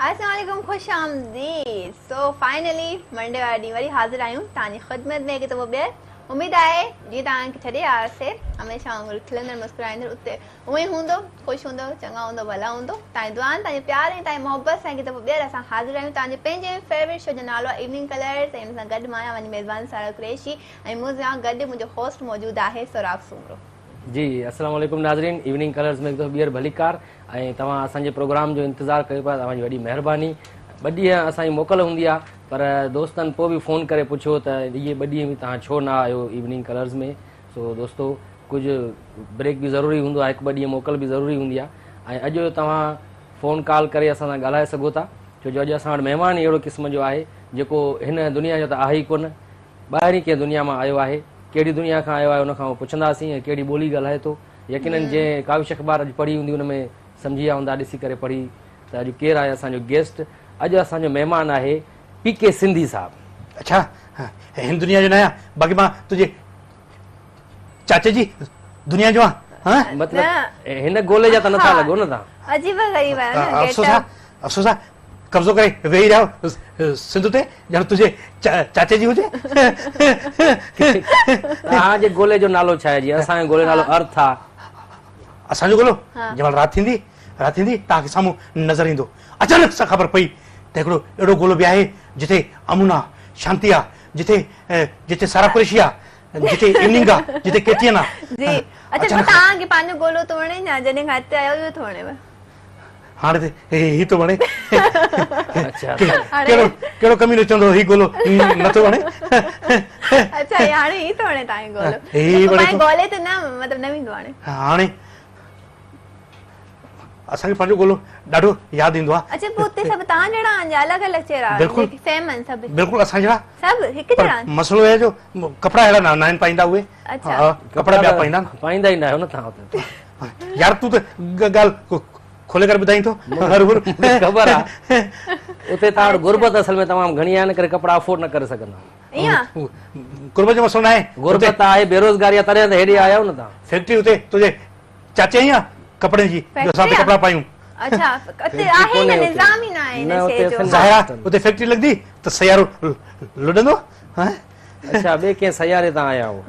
السلام عليڪم خوش آمديد سو فائنلي منڊي واري ڏينهن وري حاضر آهيون توهان جي خدمت ۾ هڪ دفعو ٻيهر اميد آهي جيئن توهان کي ڇڏي آياسي هميشه وانگر کلندڙ مسڪرائيندڙ اتي اونئين هوندو خوش هوندو چڱا هوندو ڀلا هوندو توهان جي دعائن توهان جي پيار ۽ توهان جي محبت سان هڪ دفعو ٻيهر اسان حاضر آهيون توهان جي پنهنجي فيورٽ شو جو نالو آهي ايوننگ ڪلرز ۽ ان سان گڏ مان آهيان اوهان جي ميزبان سارا قريشي ۽ مون سان گڏ منهنجو هوسٽ موجود آهي سهراب سومرو. جي السلام عليڪم ناظرين ايوننگ ڪلرز ۾ هڪ دفعو ٻيهر ڀليڪار ۽ توهان اسان جي پروگرام جو انتظار ڪيو پيا توهان جي وڏي مهرباني ٻه ڏينهن اسان جي موڪل هوندي آهي پر دوستن پوء به فون ڪري پڇيو ته اهي ٻه ڏينهن به توهان ڇو نه آيو ايوننگ ڪلرز ۾ سو دوستو ڪجهه بريڪ به ضروري هوندو آهي هڪ ٻه ڏينهن موڪل به ضروري هوندي آهي ۽ اڄ توهان فون ڪال ڪري اسان سان ڳالهائي سگهو ٿا ڇو جو اڄ اسان وٽ مهمان ئي اهڙو قسم جو آهي جيڪو هن دنيا جو ته آهي ئي ڪونه ٻاهرين ڪنهن دنيا مان آيو آهي، ڪهڙي دنيا کان آيو آهي ان کان اهو پڇنداسين ۽ ڪهڙي ٻولي ڳالهائي ٿو. يقينن جنهن ڪاوش اخبار اڄ پڙهي هوندي ان ۾ سمجهي ويا هوندا ڏسي ڪري پڙهي ته اڄ ڪير آهي اسان جو گيسٽ. اڄ اسان جو مهمان آهي پي ڪي سنڌي صاحب. اڇا هن دنيا جو ناهيان باقي مان تنهنجي چاچي جي دنيا جو آهيان. مطلب هن گولي جا ته نٿا لڳو نه توهان. عجيب غريب آهيو نه افسوس آ افسوس آ قبضو ڪري ويهي رهيو سنڌ تي ڄڻ تنهنجي چاچي جي هجي. توهان جي گولي جو نالو ڇا آهي؟ جيئن اسان جو گولي جو نالو ارٿ آ. اسان جو گولو جنهن مهل رات ٿيندي رات ٿيندي توهان کي سامهون نظر ايندو. اچانڪ سان خبر پئي ته هڪڙو اهڙو گولو به آهي جتي امن آ، شانتي آ، جتي جتي سارا قريشي آ، جتي ايوننگ آ، جتي ڪي ٽي اين آ. جي اڇا پوء توهان کي پنهنجو گولو ٿو وڻي يا جڏهن کان هتي آيو اهو ٿو وڻيو؟ هاڻي ته هي ٿو وڻي. ڪهڙو ڪهڙو ڪمينو چوندو هي گولو نٿو وڻي. اڇا هاڻي هي ٿو وڻي توهان کي گولو. هي وڻي ٿو. گولي ته نه مطلب نه ويندو هاڻي. هاڻي اسان کي پنهنجو گولو ڏاڍو ياد ايندو آهي. اڇا پوء اتي سڀ توهان جهڙا آهن يا الڳ الڳ چهرا آهن؟ بلڪل سيم آهن سڀ. بلڪل اسان جهڙا. سڀ هڪ جهڙا آهن. مسئلو اهي جو ڪپڙا اهڙا نه آهن پائيندا اهي. اڇا ڪپڙا ٻيا پائيندا آهن. پائيندا ئي نه آهيو نه توهان اتي. يار تون ته ڳالهه کولي ڪري ٻڌائين ٿو. خبر آ اتي توهان وٽ غربت اصل ۾ تمام گهڻي آهي ان ڪري ڪپڙا افورڊ نه ڪري سگهندا. ائين غربت جو مسئلو ناهي. غربت آهي بيروزگاري آهي تڏهن ته هيڏي آيا آهيو نه توهان. فيڪٽري اتي تنهنجي چاچي جي آ ڪپڙن جي جو اسان اتي ڪپڙا پايون. اڇا اتي آهي نه نظام ئي نه آهي ان شيء جو. ظاهر آ اتي فيڪٽري لڳندي ته سيارو لڏندو. اڇا ٻئي ڪنهن سياري تان آيا آهيو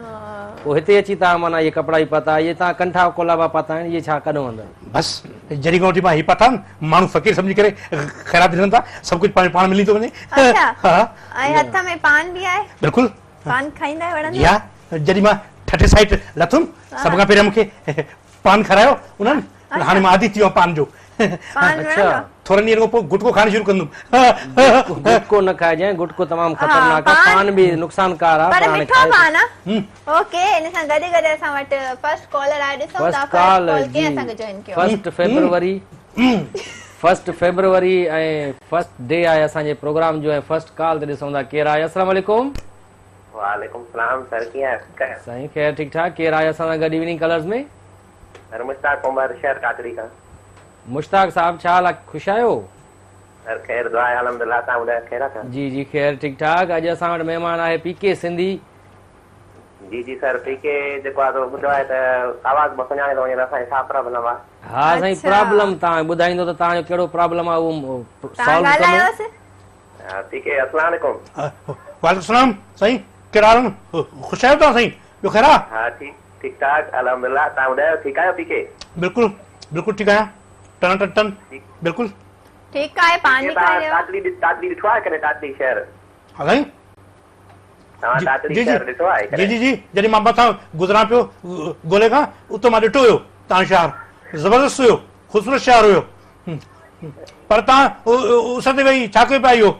پوء هتي اچي توهان معنيٰ اهي ڪپڙا ئي پاتا اهي توهان ڪنٺا ڪولابا پاتا آهن اهي ڇا ڪڏهن آندا؟ بس جڏهن کان وٺي مان هي پاتا آهن ماڻهو فقير سمجهي ڪري خيرات ڏين ٿا سڀ ڪجهه پنهنجو پاڻ ملي ٿو وڃي. اڇا ۽ هٿ ۾ پان به آهي؟ بلڪل. پان کائيندا آهيو وڻندو جي ها جڏهن مان ٺٽي سائيٽ لٿم سڀ کان پهريان مون کي پان کارايو انهن هاڻي مان عادي ٿي ويو آهيان پان جو. پان وڻندو آهي؟ ٿورن ڏينهن کان پوء گٽڪو کائڻ شروع ڪندم. گٽڪو نه کائجانء گٽڪو تمام خطرناڪ آهي پان به نقصانڪار آهي پر مٺو پان آهي. اوڪي ان سان گڏ گڏ اسان وٽ فرسٽ ڪالر آهي ڏسون ٿا فرسٽ ڪال ڪنهن اسان کي جوائن ڪيو آهي. First February first February ۽ first day آهي اسان جي پروگرام جو ۽ فرسٽ ڪال تي ڏسون ٿا ڪير آهي السلام عليڪم. وعليڪم السلام سر ڪيئن آهيو ٺيڪ آهيو. سائين خير ٺيڪ ٺاڪ ڪير آهي اسان سان گڏ ايوننگ ڪلرز ۾. سر مشتاق عمر شهر ڪاڪڙي کان. مشتاق صاحب ڇا حال آ خوش آهيو. سر خير دعا آهي الحمدلله توهان ٻڌايو خير آ ڇا. جي جي خير ٺيڪ ٺاڪ اڄ اسان وٽ مهمان آهي پي ڪي سنڌي. جي جي سر پي ڪي جيڪو آ سو ٻڌو آهي ته آواز مان سڃاڻي ٿو وڃي ته اسان کي ڇا پرابلم آ. ها سائين پرابلم توهان ٻڌائيندو ته توهان جو ڪهڙو پرابلم آ اهو سالو ڪندو. پي ڪي السلام عليڪم. وعليڪم السلام سائين ڪهڙا حال آهن خوش آهيو توهان سائين ٻيو خير آ. ها ٺيڪ ٺيڪ ٺاڪ الحمدلله توهان ٻڌايو ٺيڪ آهيو پي ڪي. بلڪل بلڪل ٺيڪ آهيان ٽن ٽن ٽن بلڪل. ٺيڪ آهي پان به کائي رهيو آ. ٽاٽلي ٽاٽلي ڏٺو آهي ڪڏهن ٽاٽلي شهر. ها سائين. توهان ٽاٽلي شهر ڏٺو آهي ڪڏهن؟ جي جي جي جڏهن مان مٿان گذران پيو گولي کان اتو مان ڏٺو هيو توهان شهر زبردست هيو خوبصورت شهر هيو پر توهان اس تي ويهي ڇا ڪيو پيا اهو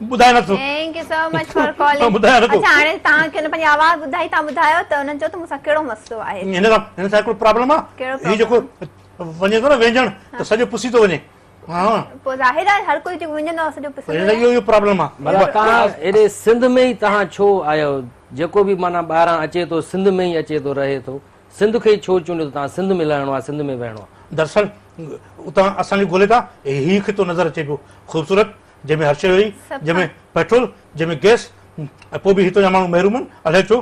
ٻڌائي نٿو. Thank you so much for calling. ٻڌايان نٿو. اڇا هاڻي توهان کي هن پنهنجي آواز ٻڌائي توهان ٻڌايو ته انهن چيو ته مون سان ڪهڙو مسئلو آهي. هن سان هن سان هڪڙو پرابلم آهي هي جيڪو وڃي ٿو نه وينجهڻ ته سڄو پسي ٿو وڃي. پوء ظاهر آهي هر ڪوئي جيڪو وڃندو آهي سڄو پسندو آهي. اهو اهو پرابلم آهي. ڀلا توهان هيڏي سنڌ ۾ ئي توهان ڇو آيو جيڪو به معنيٰ ٻاهران اچي ٿو سنڌ ۾ ئي اچي ٿو رهي ٿو سنڌ کي ئي ڇو چونڊيو ته توهان سنڌ ۾ لهڻو آهي سنڌ ۾ ويهڻو آهي. دراصل اتان اسان جي گولي تان هي خطو نظر اچي پيو خوبصورت جنهن ۾ هر شيء هئي جنهن ۾ پيٽرول جنهن ۾ گئس ۽ پوء به هتان جا ماڻهو محروم آهن الائي ڇو.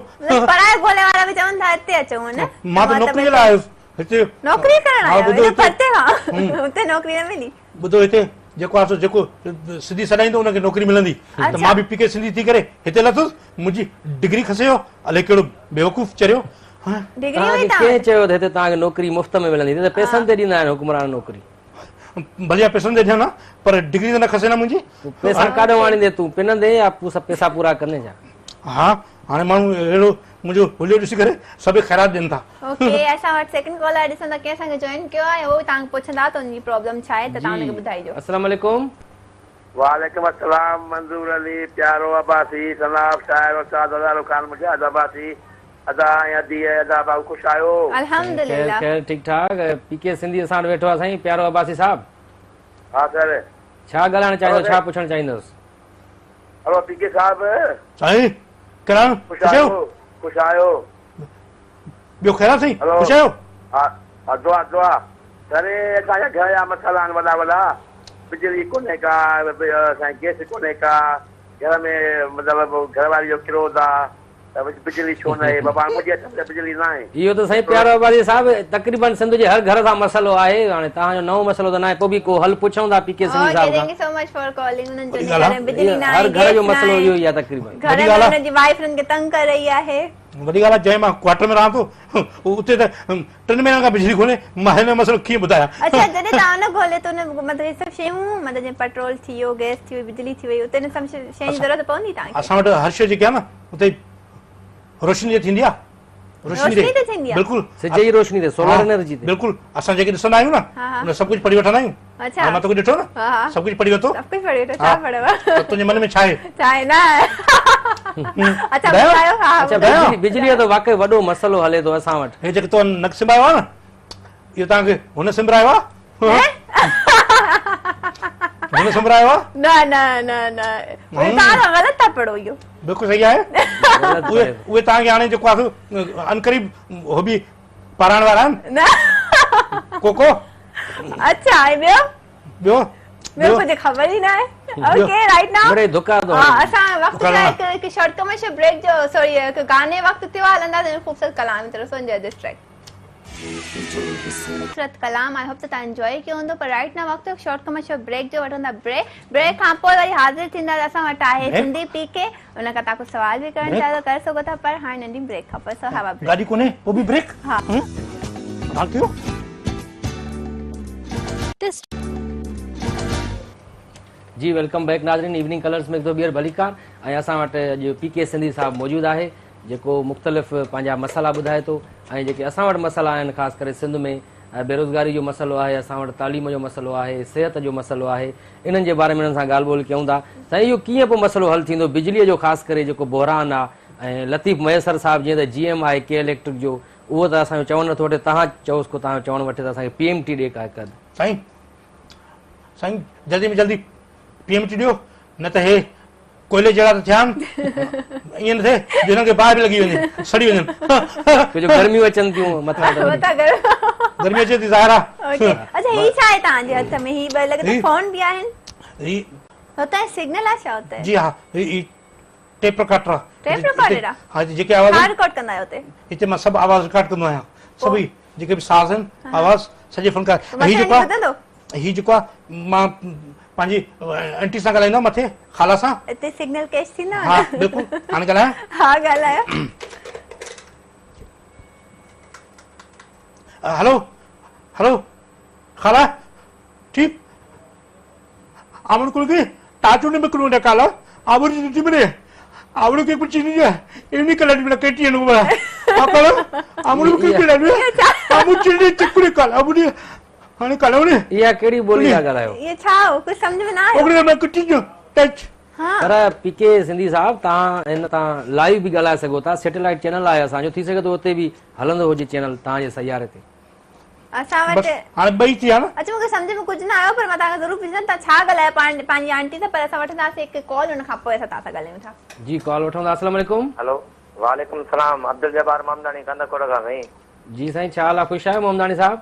پرائي گولي وارا به چون ٿا هتي اچون نه. مان ته نوڪري لاء آيس. هتي نوڪري ڪرڻ آيا آهيو؟ ايڏو پرتي کان اتي نوڪري نه ملي؟ ٻڌو هتي جيڪو آ سو جيڪو سنڌي سڏائيندو ان کي نوڪري ملندي ته مان به پي ڪي سنڌي ٿي ڪري هتي لٿس منهنجي ڊگري کسي ويو الائي ڪهڙو بيوقوف چريو. ڊگري هئي توهان کي ڪنهن چيو ته هتي توهان کي نوڪري مفت ۾ ملندي؟ هتي ته پئسن تي ڏيندا آهن حڪمران نوڪري. ڀلي پئسن تي ڏين ها پر ڊگري ته نه کسي نه منهنجي. پئسا ڪاڏهون آڻيندين تون؟ پنندين يا پوء سڀ پئسا پورا ڪندين ڇا؟ ها هاڻي ماڻهو اهڙو منهنجو حليو ڏسي ڪري سڀئي خيرات ڏين ٿا. اوڪي اسان وٽ سيڪنڊ ڪالر ڏسون ٿا ڪنهن اسان کي جوائن ڪيو آهي اهو توهان کان پڇندا ته ان جي پرابلم ڇا آهي ته توهان ان کي ٻڌائجو. السلام عليڪم. وعليڪم السلام منظور علي پيارو عباسي سناب شاعر استاد هزارو خان مجاهد عباسي ادا ۽ ادي ۽ ادا ڀائو خوش آهيو. الحمدلله. خير خير ٺيڪ ٺاڪ پي ڪي سنڌي اسان وٽ ويٺو آهي سائين پيارو عباسي صاحب. ها سر. ڇا ڳالهائڻ چاهيندو ڇا پڇڻ چاهيندوس. هلو پي ڪي صاحب. سائين ڪرڻ خوش آهيو خوش آهيو. ٻيو خير آهي سائين خوش آهيو. ها ها دعا دعا سر اسان جا گهر جا مسئلا آهن وڏا وڏا بجلي ڪونهي ڪا سائين گيس ڪونهي ڪا گهر ۾ مطلب گهر واري جو ڪروڌ آ ته بجلي ڇو ناهي بابا منهنجي هٿ ۾ بجلي ناهي. اهو ته سائين پيارو عباسي صاحب تقريبن سنڌ جي هر گهر سان مسئلو آهي هاڻي توهان جو نئون مسئلو ته ناهي پوء به ڪو حل پڇون ٿا پي ڪي سنڌي صاحب کان. Thank you so much for calling انهن جو گهر ۾ بجلي ناهي هر گهر جو مسئلو اهو ئي آهي تقريبن. گهر ۾ انهن جي وائيف انهن کي تنگ ڪري رهي آهي. وڏي ڳالهه آهي جنهن مان ڪوارٽر ۾ رهان ٿو اتي ته ٽن مهينن کان بجلي ڪونهي مان هن مسئلو ڪيئن ٻڌايان. اڇا جڏهن توهان نه کولي ته ان مطلب هي سڀ شيون مطلب جيئن پيٽرول ٿي ويو گئس ٿي وئي بجلي ٿي وئي اتي ان سڀ شين جي ضرورت پوندي توهان کي. اسان وٽ هر شيء جيڪي آهي نه اتي روشني تي ٿيندي آهي. روشني تي ٿيندي آهي. بلڪل سج جي روشني تي سولر انرجي تي. بلڪل اسان جيڪي ڏسندا آهيون نه ان سڀ ڪجهه پڙهي وٺندا آهيون. اڇا مان توکي ڏٺو نه سڀ ڪجهه پڙهي ورتو. سڀ ڪجهه پڙهي ورتو ڇا پڙهيو؟ ته تنهنجي من ۾ ڇا آهي؟ ڇا آهي نه اڇا ٻڌايو ها اڇا بجلي جو ته واقعي وڏو مسئلو هلي ٿو اسان وٽ. هي جيڪو تو نڪ سنبايو آهي نه اهو توهان کي هن سنبرايو آهي؟ هن سنبرايو آهي؟ نه نه نه نه توهان غلط ٿا پڙهو اهو. بلڪل صحيح آهي اهي اهي توهان کي هاڻي جيڪو آهي عنقريب هو به پارائڻ وارا آهن. نه ڪوڪو. اڇا ۽ ٻيو؟ ٻيو ٻيو ڪجهه خبر ئي ناهي. اوڪي رائٽ now مڙئي ڌڪا ٿو ها اسان وقت ٿيو آهي هڪ شارٽ ڪمرشل بريڪ جو سوري هڪ گاني وقت ٿيو آهي هلنداسين خوبصورت ڪلام جي طرف سو انجوائي this track. خوبصورت ڪلام I hope ته توهان انجوائي ڪيو هوندو پر رائٽ now وقت هڪ شارٽ ڪمرشل بريڪ جو وٺون ٿا بريڪ بريڪ کان پوء وري حاضر ٿيندا اسان وٽ آهي سنڌي پي ڪي ان کان توهان ڪجهه سوال به ڪرڻ چاهيو ته ڪري سگهو ٿا پر هاڻي ننڍي بريڪ کان پوء سو have a break. گاڏي ڪونهي پوء به بريڪ؟ ها. ڪمال ٿيو. جي welcome back ناظرين ايوننگ ڪلرز ۾ هڪ دفعو ٻيهر ڀليڪار ۽ اسان وٽ اڄ پي ڪي سنڌي صاحب موجود آهي جيڪو مختلف پنهنجا مسئلا ٻڌائي ٿو ۽ جيڪي اسان وٽ مسئلا آهن خاص ڪري سنڌ ۾ بيروزگاري جو مسئلو آهي اسان وٽ تعليم جو مسئلو آهي صحت جو مسئلو آهي انهن جي باري ۾ انهن سان ڳالهه ٻولهه ڪيون ٿا. سائين اهو ڪيئن پوء مسئلو حل ٿيندو بجليء جو خاص ڪري جيڪو بحران آ ۽ لطيف مهيسر صاحب جيئن ته جي ايم آهي ڪي اليڪٽرڪ جو اهو ته اسان جو چوڻ نٿو وٺي توهان چئوس ڪو توهان جو چوڻ وٺي ته اسان کي پي ايم ٽي ڏي ڪا هڪ اڌ. سائين سائين جلدي ۾ جلدي پي ايم ٽي ڏيو نه ته هي ڪوئلي جهڙا ته ٿيا آهن ائين نه ٿئي جو هنن کي باهه به لڳي وڃي سڙي وڃن. ڇو جو گرميون اچن ٿيون مٿان ته وري. گرمي اچي ٿي ظاهر آهي. اڇا هي ڇا آهي توهان جي هٿ ۾ هي ٻه لڳي ٿو فون به آهن. هي هتي سگنل آهي ڇا هتي؟ جي ها هي ٽيپ رڪارڊر آهي. ٽيپ رڪارڊر آهي؟ ها جيڪي آواز ڇا رڪارڊ ڪندا آهيو هتي؟ هتي مان سڀ آواز رڪارڊ ڪندو آهيان سڀئي جيڪي به ساز آهن آواز سڄي فنڪار هي جيڪو آهي هي جيڪو آ مان پنهنجي آنٽي سان ڳالهائيندو آهيان مٿي خالا سان. اتي سگنل ڪيچ ٿيندا ها بلڪل هاڻي ڳالهايان؟ ها ڳالهايو. هلو هلو خالا ٺيڪ அவனுக்கு டாச்சுன்னு மிக்கணும் காலா அவரு திமிரே அவனுக்கு பிடிச்சிருந்தீங்க இன்னைக்கு கல்யாணம் கட்டி எனக்கு அப்புறம் அவனுக்கு அமுச்சிட்டு சிக்குடி கால் அப்படி هاڻي ڳالهايو ني. اها ڪهڙي ٻولي ٿا ڳالهايو. اهي ڇا هو ڪجهه سمجهه ۾ نه آيو. اوڪڙي ۾ ڪٽي جو ٽچ. پر پي ڪي سنڌي صاحب توهان هن تان لائيو به ڳالهائي سگهو ٿا سيٽلائيٽ چينل آهي اسان جو ٿي سگهي ٿو اتي به هلندو هجي چينل توهان جي سياري تي. اسان وٽ بس هاڻي ٻئي ٿي ويا نه. اڇا مونکي سمجهه ۾ ڪجهه نه آيو پر مان توهان کان ضرور پڇندم توهان ڇا ڳالهايو پاڻ پنهنجي آنٽي سان پر اسان وٺنداسين هڪ ڪال ان کان پوء اسان توهان سان ڳالهايون ٿا. جي ڪال وٺون ٿا السلام عليڪم. هلو وعليڪم السلام عبدالجبار محمداڻي ڪنڌڪوٽ کان سائين. جي سائين ڇا حال آ خوش آهيو محمداڻي صاحب.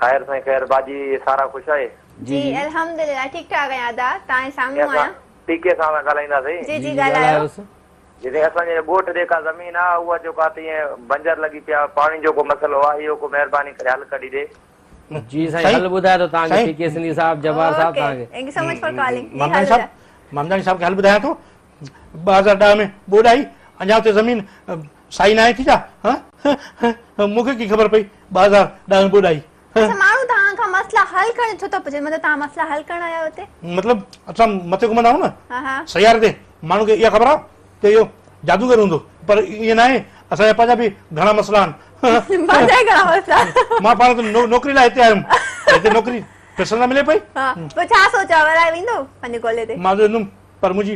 خير سائين خير باجي سارا خوش آهي. جي الحمدلله ٺيڪ ٺاڪ آهيان ادا توهان جي سامهون آهيان. پي ڪي صاحب سان ڳالهائينداسين. جي جي ڳالهايو. جي سائين اسان جي ڳوٺ جيڪا زمين آ اها جيڪا تيئن بنجر لڳي پئي آ پاڻي جو ڪو مسئلو آ اهو ڪو مهرباني ڪري حل ڪڍي ڏي. جي سائين حل ٻڌايو ٿو توهان کي پي ڪي سنڌي صاحب جبار صاحب توهان کي. Thank you so much for calling. Mamdani صاحب ممداني صاحب کي حل ٻڌايان ٿو 2010 ۾ ٻوڏ آئي اڃا اتي زمين سائي ناهي ٿي ڇا مون کي ڪي خبر پئي 2010 ۾ ٻوڏ آئي. اڇا ماڻهو توهان کان مسئلا حل ڪرڻ ڇو ٿا پڇن مطلب توهان مسئلا حل ڪرڻ آيا آهيو هتي؟ مطلب اسان مٿي گهمندا آهيون نه سياري تي ماڻهن کي اها خبر آهي ته اهو جادوگر هوندو پر ائين ناهي اسان جا پنهنجا به گهڻا مسئلا آهن. پنهنجا گهڻا مسئلا مان پاڻ ته نوڪري لاء هتي آيم هتي نوڪري پئسن سان ملي پئي. پوء ڇا سوچ آهي ورائي ويندو پنهنجي گولي تي؟ مان ته ويندم پر منهنجي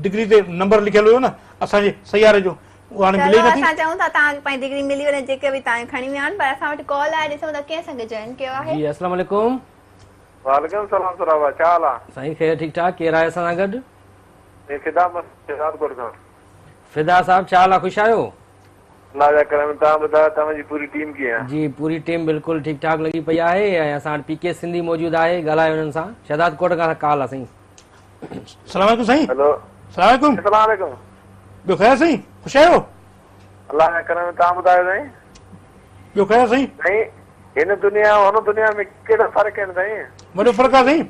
ڊگري تي نمبر لکيل هيو نه اسان جي سياري جو اهو هاڻي ملي ئي نٿي. چلو اسان چاهيون ٿا توهان کي پنهنجي ڊگري ملي وڃي جيڪي به توهان کڻي ويا آهن پر اسان وٽ ڪال آهي ڏسون ٿا ڪنهن اسان کي جوائن ڪيو آهي. جي السلام عليڪم. وعليڪم السلام سهراب ڀاء ڇا حال آ. سائين خير ٺيڪ ٺاڪ ڪير آهي اسان سان گڏ. سائين فدا شهدادڪوٽ کان. فدا صاحب ڇا حال آ خوش آهيو. الله جا ڪرم توهان ٻڌايو توهان جي پوري ٽيم ڪيئن آ. جي پوري ٽيم بلڪل ٺيڪ ٺاڪ لڳي پئي آهي ۽ اسان وٽ پي ڪي سنڌي موجود آهي ڳالهايو انهن سان شهدادڪوٽ کان ڪال آ سائين. السلام عليڪم سائين. هيلو. السلام عليڪم. السلام عليڪم. ٻيو خير سائين خوش آهيو. الله جا ڪرم توهان ٻڌايو سائين. ٻيو خير سائين. سائين هن دنيا ۽ هن دنيا ۾ ڪهڙو فرق آهن سائين. وڏو فرق آ سائين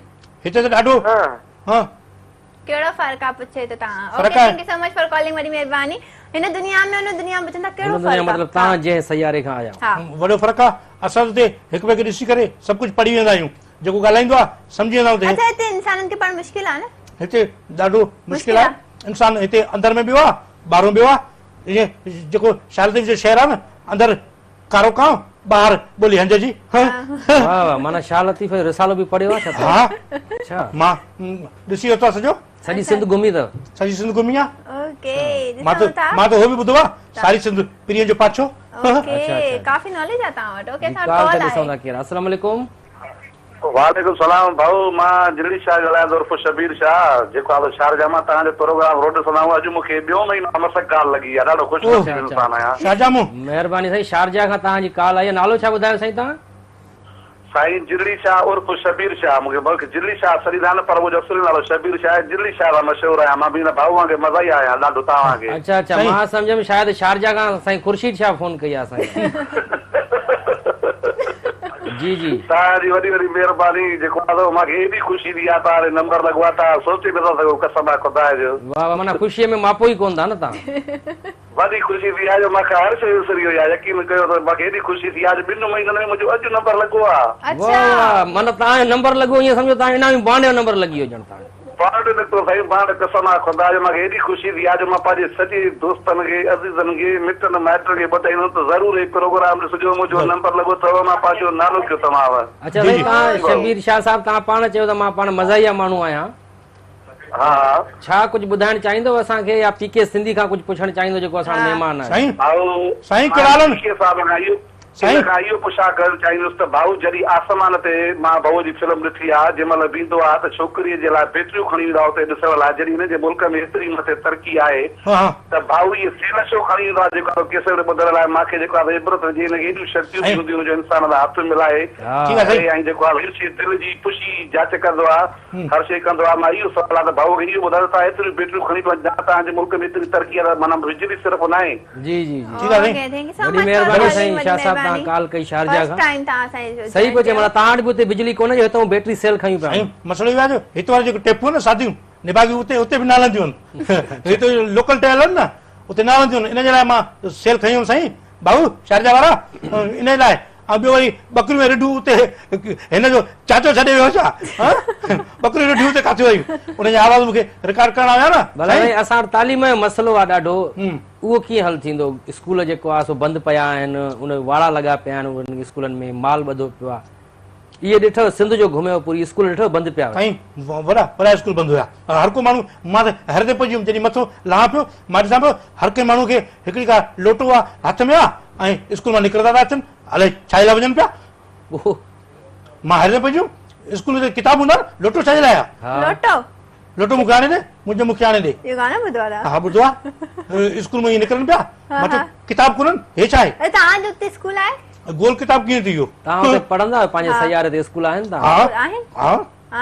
هتي ته ڏاڍو ها. ڪهڙو فرق آ پڇي ٿو توهان. Okay thank you so much for calling وڏي مهرباني. هن دنيا ۾ هن دنيا ۾ پڇن ٿا ڪهڙو فرق آ. مطلب توهان جنهن سياري کان آيا آهيو. وڏو فرق آ اسان هتي هڪ ٻئي کي ڏسي ڪري سڀ ڪجهه پڙهي ويندا آهيون جيڪو ڳالهائيندو آ سمجهي ويندا آهيون ته اڇا هتي انسانن کي پڙهڻ مشڪل آ نه. هتي ڏاڍو مشڪل آ انسان هتي اندر ۾ ٻيو آ ٻاهرون ٻيو آ ائين جيڪو شاهه لطيف جو شعر آ نه اندر ڪارو ڪانء ٻاهر ٻولي هنج جي. واهه واهه معنيٰ شاهه لطيف جو رسالو به پڙهيو آ ڇا توهان؟ ها اڇا مان ڏسي ورتو آ سڄو. سڄي سنڌ گهمي اٿو. سڄي سنڌ گهمي آ. اوڪي مان ته ڏسون ٿا. مان ته هو به ٻڌو آ ساري سنڌ پرينء جو پاڇو. اوڪي ڪافي ناليج آ توهان وٽ اوڪي جي اسان وٽ ڪال ڪال ته ڏسون آهي. ٿا ڪير آ السلام عليڪم. وعليڪم السلام ڀائو مان جلڙي شاهه ڳالهايان ٿو عرف شبير شاهه جيڪو آ سو شارجا مان توهان جو پروگرام روز ڏسندا آهيون اڄ مون کي ٻيو مهينو آ مس ڪال لڳي آ ڏاڍو خوش نصيب انسان آهيان. شارجا مون. مهرباني سائين شارجا کان توهان جي ڪال آئي آ نالو ڇا ٻڌايو سائين توهان. سائين جلڙي شاهه عرف شبير شاهه مون کي بلڪ جلڙي شاهه سڏيندا آهن پر منهنجو اصلي نالو شبير شاهه آهي جلڙي شاهه سان مشهور آهيان مان به هن ڀائو وانگي مزاحيه آهيان ڏاڍو توهان وانگي. اڇا اڇا مان سمجهيم شايد شارجا کان سائين خورشيد شاهه فون ڪئي آ سائين. جي جي. توهان جي وڏي وڏي مهرباني جيڪو آ سو مان کي ايڏي خوشي ٿي آ توهان جو نمبر لڳو آ توهان سوچي نٿا سگهو قسم آ خدا جو. واه واه معنيٰ خوشيء ۾ ماپو ئي ڪونه ٿا نه توهان. وڏي خوشي ٿي آ جو مان کان هر شيء وسري وئي آ يقين ڪيو ته مان کي ايڏي خوشي ٿي آ جو ٻن مهينن ۾ منهنجو اڄ نمبر لڳو آ. واه واه معنيٰ توهان جو نمبر لڳو ائين سمجهو توهان جو انعامي بانڊ جو نمبر لڳي ويو ڄڻ توهان جو. بانڊ نڪتو سائين بانڊ قسم آ خدا جو مان کي ايڏي خوشي ٿي آ جو مان پنهنجي سڄي دوستن کي عزيزن کي مٽن مائٽن کي ٻڌائيندم ته ضرور هي پروگرام ڏسجو منهنجو نمبر لڳو اٿو مان پنهنجو نالو ڪيو توهان. اڇا سائين توهان شبير شاهه صاحب توهان پاڻ چيو ته مان پاڻ مزاحيه ماڻهو آهيان. ها ها. ڇا ڪجهه ٻڌائڻ چاهيندو اسان کي يا پي ڪي سنڌي کان ڪجهه پڇڻ چاهيندو جيڪو اسان وٽ مهمان آهي. سائين ڀائو سائين مان ڪهڙا حال آهن. پي ڪي صاحب کان اهو سائين. ان کان اهو پڇا ڪرڻ چاهيندس ته ڀائو جڏهن آسمان تي مان ڀائو جي فلم ڏٺي آ جنهن مهل ويندو آ ته ڇوڪريء جي لاء بيٽريون کڻي ويندو آ اتي ڏسڻ لاء جڏهن هن جي ملڪ ۾ ايتري مٿي ترقي آهي ها ها. ته ڀائو اهي سيل ڇو کڻي ويندو آ جيڪو آ ڪيسٽ ٻڌڻ لاء مان کي جيڪو آ عبرت هجي هن کي ايڏيون شڪتيون به سائين. هونديون جو انسان سان هٿ ملائي ٺيڪ آ سائين. ۽ جيڪو آ هر شيء دل جي پڇي جاچ ڪندو آ هر شيء ڪندو آ مان اهو سوال آ ته ڀائو کي اهو ٻڌايو ته توهان ايتريون بيٽريون کڻي پيا وڃو توهان جي ملڪ ۾ ايتري ترقي آ ته معنيٰ بجلي صرف ناهي. جي جي جي ٺيڪ آ سائين. Okay thank you so وڏي مچ فار مهرباني ڪالنگ سائين وڏي شاهه صاحب توهان مهرباني ڪال ڪئي شارجا فرسٽ کان ٽائيم توهان اسان جو صحيح جوائن پيو چئي ڪيو. معنيٰ توهان وٽ به اتي بجلي ڪونهي جو هتئون بيٽري سيل کڻيون پيا سائين وڃو. مسئلو اهو آهي جو هت واريون جيڪي ٽيپون آهن نه ساديون نڀاڳيون اتي اتي به نه هلنديون آهن هتي لوڪل ٽي هلن نه اتي نه هلنديون آهن ان جي لاء مان سيل کڻي ويم سائين ڀائو شارجا وارا ان جي لاء ۽ ٻيو وري ٻڪريون ۽ رڍون اتي هن جو چاچو ڇڏي ويو ڇا ٻڪريون رڍون اتي ڪاٿي ويون ان جا آواز مونکي رڪارڊ ڪرڻا هيا نه ڀلا سائين اسان وٽ تعليم جو مسئلو آ ڏاڍو اهو ڪيئن حل ٿيندو اسڪول جيڪو آ سو بند پيا آهن ان واڙا لڳا پيا آهن انهن اسڪولن ۾ مال ٻڌو پيو آ اهي ڏٺو سنڌ جو گهميو پوري اسڪول ڏٺو بند پيا هيا. سائين وڏا وڏا اسڪول بند هيا هر ڪو ماڻهو مان ته حيرت ۾ پئجي ويم جڏهن مٿو لهان پيو مان ڏسان پيو هر ڪنهن ماڻهو کي هڪڙي ڪا لوٽو آ هٿ ۾ آ ۽ اسڪول مان نڪرندا ٿا اچن الائي ڇا جي لاء وڃن پيا مان حيرت ۾ پئجي ويم اسڪول ۾ ته ڪتاب هوندا نه لوٽو ڇا جي لاء آ لوٽو لوٽو مون کي آڻي ڏي منهنجو مون کي آڻي ڏي اهو گانو ٻڌو آ ها ٻڌو آ اسڪول مان ائين نڪرن پيا مان چيو ڪتاب ڪونهن هي ڇا آهي اڙي توهان جو اتي اسڪول آهي گول ڪتاب ڪيئن ٿي ويو توهان اتي پڙهندا آهيو پنهنجي سياري تي اسڪول آهن توهان آهن ها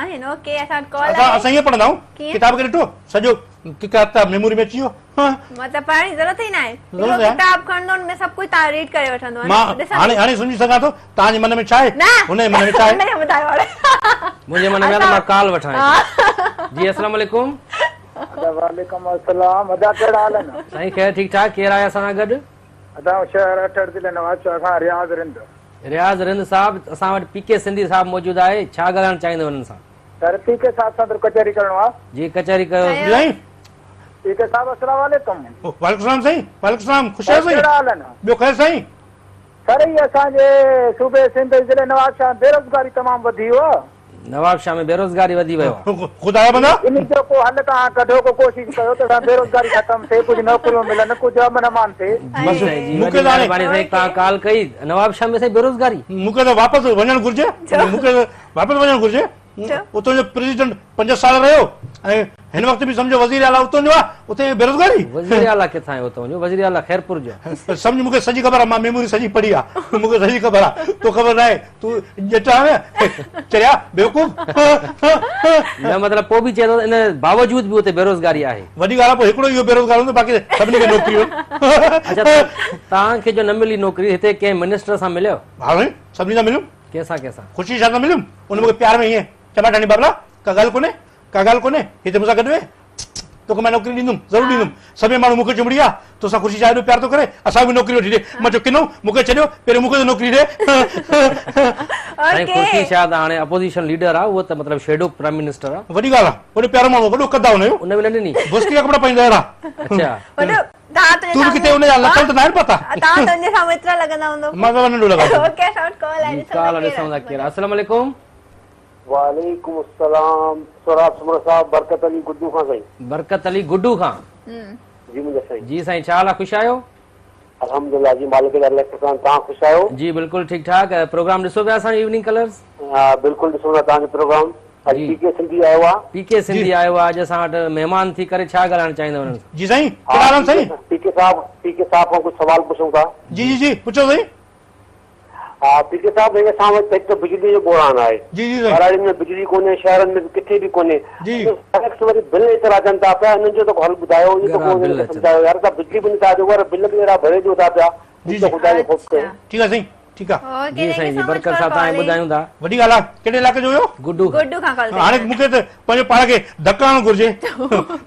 آهن اوڪي اسان وٽ ڪال آهي اسان ائين پڙهندا آهيون ڪتاب کي ڏٺو سڄو ڪتاب ته ميموري ۾ اچي ويو. مطلب پڙهڻ جي ضرورت ئي ناهي. هڪڙو ڪتاب کڻندو ان ۾ سڀ ڪجهه توهان ريڊ ڪري وٺندو. مان هاڻي هاڻي سمجهي سگهان ٿو توهان جي من ۾ ڇا آهي. هن جي من ۾ ڇا آهي. منهنجي من ۾ آهي ته مان ڪال وٺان. جي السلام عليڪم. ادا وعليڪم السلام ادا ڪهڙا حال آهن. سائين خير ٺيڪ ٺاڪ ڪير آهي اسان سان گڏ. ادا شهر اٺڙ ضلعي نوابشاهه کان رياض رند. رياض رند صاحب اسان وٽ پي ڪي سنڌي صاحب موجود آهي ڇا ڳالهائڻ چاهيندو انهن سان. سر پي ڪي صاحب سان ٿورو ڪچهري ڪرڻو آ. جي ڪچهري ڪيو. جي سائين. پي ڪي صاحب السلام عليڪم. وعليڪم السلام سائين وعليڪم السلام خوش آهيو سائين. ڪهڙا حال آهن. ٻيو خير سائين. سر هي اسان جي صوبي سنڌ ضلعي نوابشاهه ۾ بيروزگاري تمام وڌي ويو آ. نوابشاهه ۾ بيروزگاري وڌي ويو آ. خدا جا بندا. انهي جو ڪو حل توهان ڪڍو ڪو ڪوشش ڪيو ته اسان بيروزگاري ختم ٿئي ڪجهه نوڪريون ملن ڪجهه امن امان ٿئي. جي سائين جي وڏي مهرباني سائين توهان ڪال ڪئي نوابشاهه ۾ سائين بيروزگاري. مون کي ته واپس وڃڻ گهرجي مون کي ته واپس وڃڻ گهرجي. اتان جو پريزيڊنٽ 5 سال رهيو ۽ هن وقت به سمجهو وزير اعليٰ اتان جو آهي اتي بيروزگاري. وزير اعليٰ ڪٿان آهي اتان جو وزير اعليٰ خيرپور جو آهي. سمجهه مون کي سڄي خبر آهي مان ميموري سڄي پڙهي آهي مون کي سڄي خبر آهي تو خبر ناهي تون ڄٽ آهين چريا بيوقوف. نه مطلب پوء به چئي ٿو ان باوجود به اتي بيروزگاري آهي. وڏي ڳالهه آهي پوء هڪڙو اهو بيروزگار هوندو باقي سڀني کي نوڪريون آهن. اڇا توهان کي جو نه ملي نوڪري هتي ڪنهن منسٽر سان مليو؟ ها سائين سڀني سان مليم. ڪنهن سان ڪنهن سان؟ خورشيد شاهه سان مليم، ان مون کي پيار ۾ هيئن چماٽ هڻي بابلا ڪا ڳالهه ڪونهي، ڪا ڳالهه ڪونهي، هتي مون سان گڏ ويهه، توکي مان نوڪري ڏيندم، ضرور ڏيندم، سڀئي ماڻهو مون کي چنبڙي ويا، توسان خورشيد شاهه ايڏو پيار ٿو ڪري، اسان کي به نوڪري وٺي ڏي، مان چيو ڪنو، مون کي ڇڏيو، پهريون مون کي ته نوڪري ڏي. سائين خورشيد شاهه ته هاڻي اپوزيشن ليڊر آ، اهو ته مطلب شيڊو پرائم منسٽر آ. وڏي ڳالهه آ، وڏو پيارو ماڻهو آ، وڏو قد آ هن جو. ان به نه ڏني. بوسڪي جا ڪپڙا پائيندو آ اهڙا. اڇا. وڏو توهان تون به ڪٿي ان جا لٿل ته ناهن پاتا. توهان ته ان جي سامهون ايترا لڳندا هوندو. مان ته ننڍو لڳان ٿو. اوڪي اسان وٽ ڪال آهي ڏسون ڪال ڏسون ٿا ڪير آهي. السلام عليڪم. وعليڪم السلام سهراب سومرو صاحب برڪت علي گڊو کان سائين. برڪت علي گڊو کان. جي منهنجا سائين. جي سائين ڇا حال آهي خوش آهيو. الحمدلله جي مالڪ جا لک احسان توهان خوش آهيو. جي بلڪل ٺيڪ ٺاڪ پروگرام ڏسو پيا اسان جو ايوننگ ڪلرز. ها بلڪل ڏسون ٿا توهان جو پروگرام. اڄ پي ڪي سنڌي آيو آ. پي ڪي سنڌي آيو آ اڄ اسان وٽ مهمان ٿي ڪري ڇا ڳالهائڻ چاهيندؤ انهن سان. جي سائين ڪهڙا حال آهن سائين. پي ڪي صاحب پي ڪي صاحب کان ڪجهه سوال پڇون ٿا. جي جي جي پڇو سائين. ها پي ڪي صاحب هن اسان وٽ هڪ ته بجلي جو بحران آهي. جي جي سائين. ٻهراڙين ۾ بجلي ڪونهي شهرن ۾ به ڪٿي به ڪونهي. جي. هر قسم جي بل ايترا اچن ٿا پيا انهن جو ته ڪو حل ٻڌايو اهو ته ڪو انهن کي سمجهايو يار توهان بجلي به نٿا ڏيو پر بل به اهڙا ڀري ڏيو ٿا پيا. جي جي خدا جو خوف ڪيو. ٺيڪ آ سائين ٺيڪ آ. جي سائين جي برڪت صاحب توهان کي ٻڌايون ٿا. وڏي ڳالهه آ ڪهڙي علائقي جو هيو؟ گڊو کان. گڊو کان ڪال ڪئي. هاڻي مون کي ته پنهنجو پاڻ کي ڌڪ هڻڻ گهرجي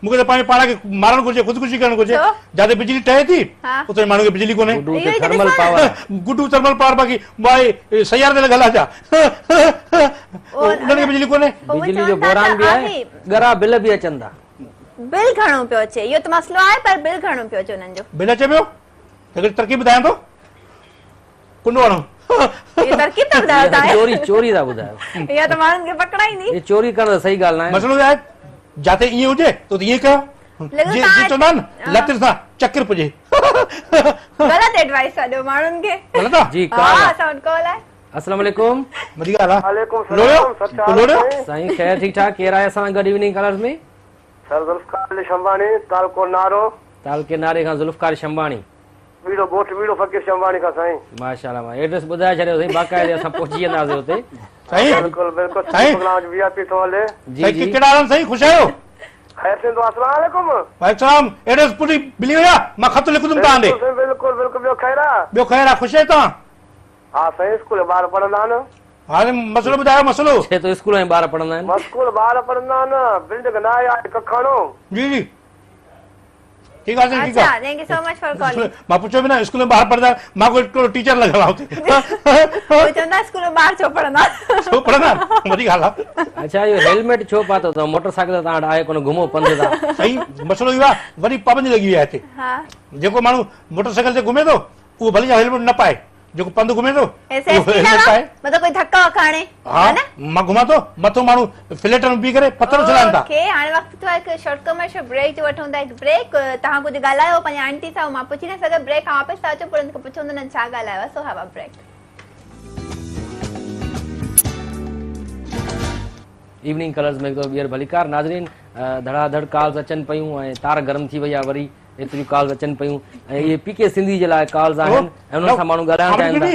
مون کي ته پنهنجي پاڻ کي مارڻ گهرجي خودڪشي ڪرڻ گهرجي جاتي بجلي ٺهي ٿي اتي ماڻهن کي بجلي ڪونهي. گڊو تي ٿرمل پاور آ. گڊو ٿرمل پاور باقي مائي سياري تي لڳل آ ڇا انهن کي بجلي ڪونهي. بجلي جو بحران به آهي ڳرا بل به اچن ٿا. بل گهڻو پيو اچي اهو ته مسئلو آهي پر بل گهڻو پيو اچي انهن جو. بل اچي پيو هڪڙي ترڪيب ٻڌايان ٿو ڪنڊو هڻو. اها ترڪيب ٿا ٻڌايو توهان. چوري چوري ٿا ٻڌايو. اها ته ماڻهن کي پڪڙائيندي. هي چوري ڪرڻ ته صحيح ڳالهه ناهي. مسئلو اهو آهي جاتي ائين هجي ته اتي ائين ڪيو. جي جي چوندا آهن لت سان چڪر پڄي. غلط ايڊوائس ٿا ڏيو ماڻهن کي. غلط آ؟ جي ڪال آ. اسان وٽ ڪال آهي. السلام عليڪم. وڏي ڳالهه آ. وعليڪم السلام سر ڇا حال آهي. سائين خير ٺيڪ ٺاڪ ڪير آهي اسان سان گڏ ايوننگ ڪالرز ۾. سر ذوالفقار علي شنباڻي تعلقو نارو. تعلقي ناري کان ذوالفقار شنباڻي. ٻيڙو ڳوٺ ٻيڙو فقير شنباڻي کان سائين. ماشاءالله مان ايڊريس ٻڌائي ڇڏيو سائين باقاعدي اسان پهچي وينداسين اتي. سائين بلڪل بلڪل سائين پروگرام وي آء پي ٿو هلي. جي سائين جي. ڪهڙا حال آهن سائين خوش آهيو. خير ٿيندو السلام عليڪم. وعليڪم السلام ايڊريس پوري ملي وئي آ مان خط لکندم توهان ڏي. بلڪل سائين بلڪل بلڪل ٻيو خير آ. ٻيو خير آ خوش آهيو توهان. ها سائين اسڪول ۾ ٻار پڙهندا آهن. هاڻي مسئلو ٻڌايو مسئلو. چئي ٿو اسڪول ۾ ٻار پڙهندا آهن. اسڪول ٻار پڙهندا آهن بلڊنگ نه آهي آهي ڪکاڻو. جي جي ٺيڪ آ سائين ٺيڪ آ. اڇا thank you so much for calling. مان پڇيو به نه اسڪول ۾ ٻار پڙهندا آهن مان ڪو هڪڙو ٽيچر لڳل آهي اتي. هو چوندا اسڪول ۾ ٻار ڇو پڙهندا. ڇو پڙهندا آهن وڏي ڳالهه آ. اڇا اهو هيلميٽ ڇو پاتو اٿو موٽر سائيڪل ته توهان وٽ آهي ڪونه گهمو پنڌ ٿا. سائين مسئلو اهو آ وڏي پابندي لڳي وئي آهي هتي جيڪو ماڻهو موٽر سائيڪل تي گهمي ٿو اهو ڀلي هيلميٽ نه پائي جيڪو پنڌ گهمي ٿو اهو هيلميٽ پائي. مطلب ڪوئي ڌڪ وڪ هڻي ها مان گهمان ٿو مٿو ماڻهو فليٽ ۾ بيهي ڪري پٿر اڇلائن ٿا. اوڪي هاڻي وقت ٿيو آهي هڪ شارٽ ڪمرشل بريڪ جو وٺون ٿا هڪ بريڪ توهان ڪجهه ڳالهايو پنهنجي آنٽي سان مان پڇي نه سگهيس بريڪ کان واپس ٿا اچون پوء انهن کان پڇون ته انهن ڇا ڳالهايو آهي سو have a break. Evening colours ۾ هڪ دفعو ٻيهر ڀليڪار ناظرين ڌڙا ڌڙ ڪالز اچن پيون ۽ تار گرم ٿي وئي آهي وري ايتريون ڪالز اچن پيون ۽ اهي پي ڪي سنڌي جي لاء ڪالز آهن ۽ انهن سان ماڻهو ڳالهائڻ چاهين ٿا.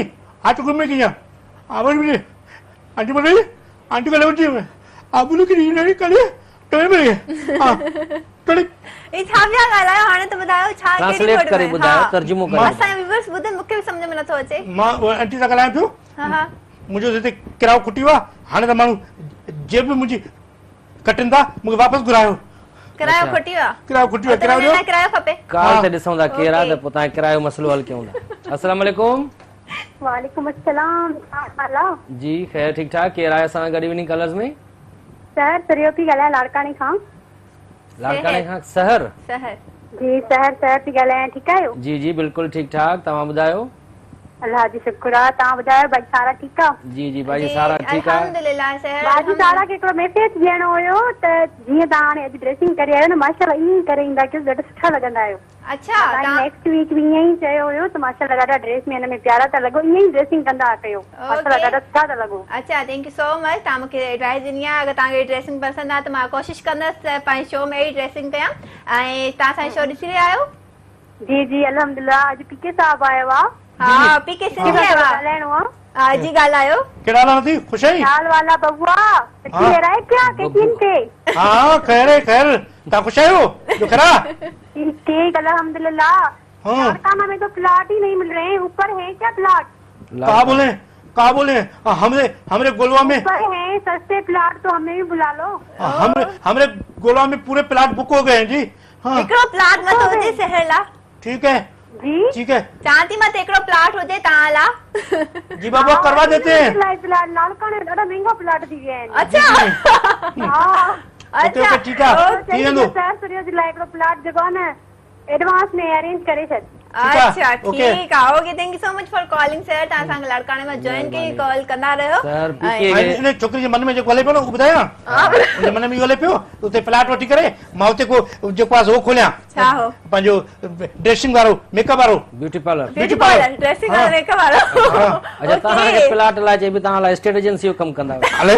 ٽڙڪ. هي ڇا پيا ڳالهايو هاڻي ته ٻڌايو ڇا ڪهڙي ٽرانسليٽ ڪوڊ ڪري ۾ ٻڌايو ها ترجمو ڪري اسان جا ويورز ٻڌن مون کي به سمجهه ۾ نٿو اچي. مان آنٽي سان ڳالهايان پيو. ها ها. منهنجو هتي ڪرايو کٽي ويو آهي هاڻي ته ماڻهو جيب به منهنجي ڪٽن ٿا مون کي واپس گهرايو. ڪرايو کٽي ويو آهي. ڪرايو کٽي ويو ڪرايو ڏيو. ڪرايو کپي. ڪال تي ڏسون ٿا ڪير آهي ته پوء توهان ڪرايو مسئلو حل ڪيون ٿا. السلام عليڪم. وعليڪم السلام ڇا حال آ. جي خير ٺيڪ ٺاڪ ڪير آهي اسان سان گڏ ايوننگ ڪلرز ۾. سحر سريو ٿي ڳالهايان لاڙڪاڻي کان. لاڙڪاڻي کان سحر. سحر. جي سحر سحر ٿي ڳالهايان ٺيڪ آهيو. جي جي بلڪل ٺيڪ ٺاڪ توهان ٻڌايو. الله جو شڪر آ توهان ٻڌايو ڀائي سارا ٺيڪ آ. جي جي باجي سارا ٺيڪ آ. الحمدلله سحر. باجي سارا کي هڪڙو ميسيج ڏيڻو هيو ته جيئن توهان هاڻي اڄ ڊريسنگ ڪري آيو نه ماشاءالله ائين ئي ڪري ايندا ڪيو ڏاڍا سٺا لڳندا آهيو. اڇا توهان نيڪسٽ ويڪ به ائين ئي چيو هيو ته ماشاءالله ڏاڍا ڊريس ۾ هن ۾ پيارا ٿا لڳو ائين ئي ڊريسنگ ڪندا ڪيو ماشاءالله ڏاڍا سٺا ٿا لڳو. اڇا thank you سو مچ توهان مونکي ايڊوائس ڏني آهي اگر توهان کي ڊريسنگ پسند آهي ته مان ڪوشش ڪندس ته پنهنجي شو ۾ اهڙي ڊريسنگ ڪيان ۽ توهان اسان جو شو ڏسي رهيا آهيو. جي جي الحمدلله اڄ پي ڪي صاحب آيو آ. ها پي ڪي سنڌي آيو آ. ڳالهائڻو آ. ها جي ڳالهايو. ڪهڙا حال آهن خوش آهين؟ حال والا ببوا سٺي هيرائي پيا ڪيتين تي. ها خير خير توهان خوش آهيو جو خير آ؟ ٺيڪ ٺيڪ الحمدلله. لاڙڪانا ۾ تو پلاٽ هي نهين مل رهي هين اوپر هي ڪيا پلاٽ؟ ڪا بولي ڪا بولي همري همري گولوا ۾ اوپر هي سستي پلاٽ تو همي ڀي بلا لو. همري همري گولوا ۾ پوري پلاٽ بڪ هو گئي هين جي. هڪڙو پلاٽ مت هجي سحر لا. ٺيڪ هي جي ٺيڪ هي. چوان ٿي مت هڪڙو پلاٽ هجي توهان لا. جي بابا ڪروا ديتي هين. پلاٽ لاڙڪاڻي ۾ ڏاڍا مهنگا پلاٽ ٿي ويا آهن. اڇا ها اوڪي اوڪي ٺيڪ آ ٿي ويندو. سحر سريو جي لاء هڪڙو پلاٽ جيڪو آ نه ايڊوانس ۾ ارينج ڪري ڇڏ. اڇا ٺيڪ آ okay thank you so much for calling sir توهان اسان کي لاڙڪاڻي مان جوائن ڪئي ڪال ڪندا رهيو. سر پي ڪي ان ڇوڪري جي من ۾ جيڪو هلي پيو نه اهو ٻڌايان ان جي من ۾ اهو هلي پيو ته اتي پلاٽ وٺي ڪري مان اتي ڪو جيڪو آ سو کوليان. ڇا هو؟ پنهنجو ڊريسنگ وارو ميڪ اپ وارو. Beauty parlour. Beauty parlour dressing وارو ميڪ اپ وارو. اڇا توهان کي پلاٽ لاء چئبي توهان لاء اسٽيٽ ايجنسي جو ڪم ڪندا هلي.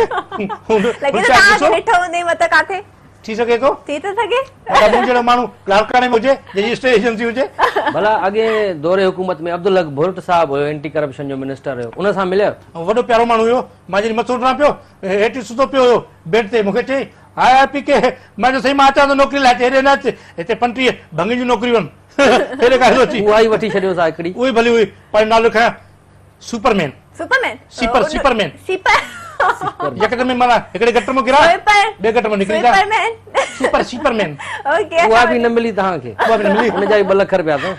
لڳي ٿو توهان کي ڏٺو هوندي متان ڪاٿي. ٿي سگهي ٿو. ٿي ٿو سگهي. متان مون جهڙو ماڻهو لاڙڪاڻي ۾ هجي جنهن جي اسٽيٽ ايجنسي هجي. ڀلا اڳئين دور حڪومت ۾ عبدالحق ڀرٽ صاحب هيو اينٽي ڪرپشن جو منسٽر هيو ان سان مليا آهيو؟ وڏو پيارو ماڻهو هيو مان جڏهن مٿو ڏنا پيو هيٺ ستو پيو هيو بيڊ تي مون کي چئي هاء هاء پي ڪي مان چيو سائين مان اچان ٿو نوڪري لاء چي هيڏي نه اچ هتي 35 ڀنگين جون نوڪريون آهن هيڏي ڪاڏي ٿو اچين. اها ئي وٺي ڇڏيوس ها هڪڙي. اها ئي ڀلي هئي پنهنجو نالو لکايان Superman. Superman. Super Superman. Super. يڪدم ۾ معنيٰ هڪڙي گٽر مان ڪرا ٻئي گٽر مان نڪري ٿا. سپرمين. Super superman. Okay اها به نه ملي توهان کي. اها به نه ملي. ان جا به 2 لک رپيا اٿو.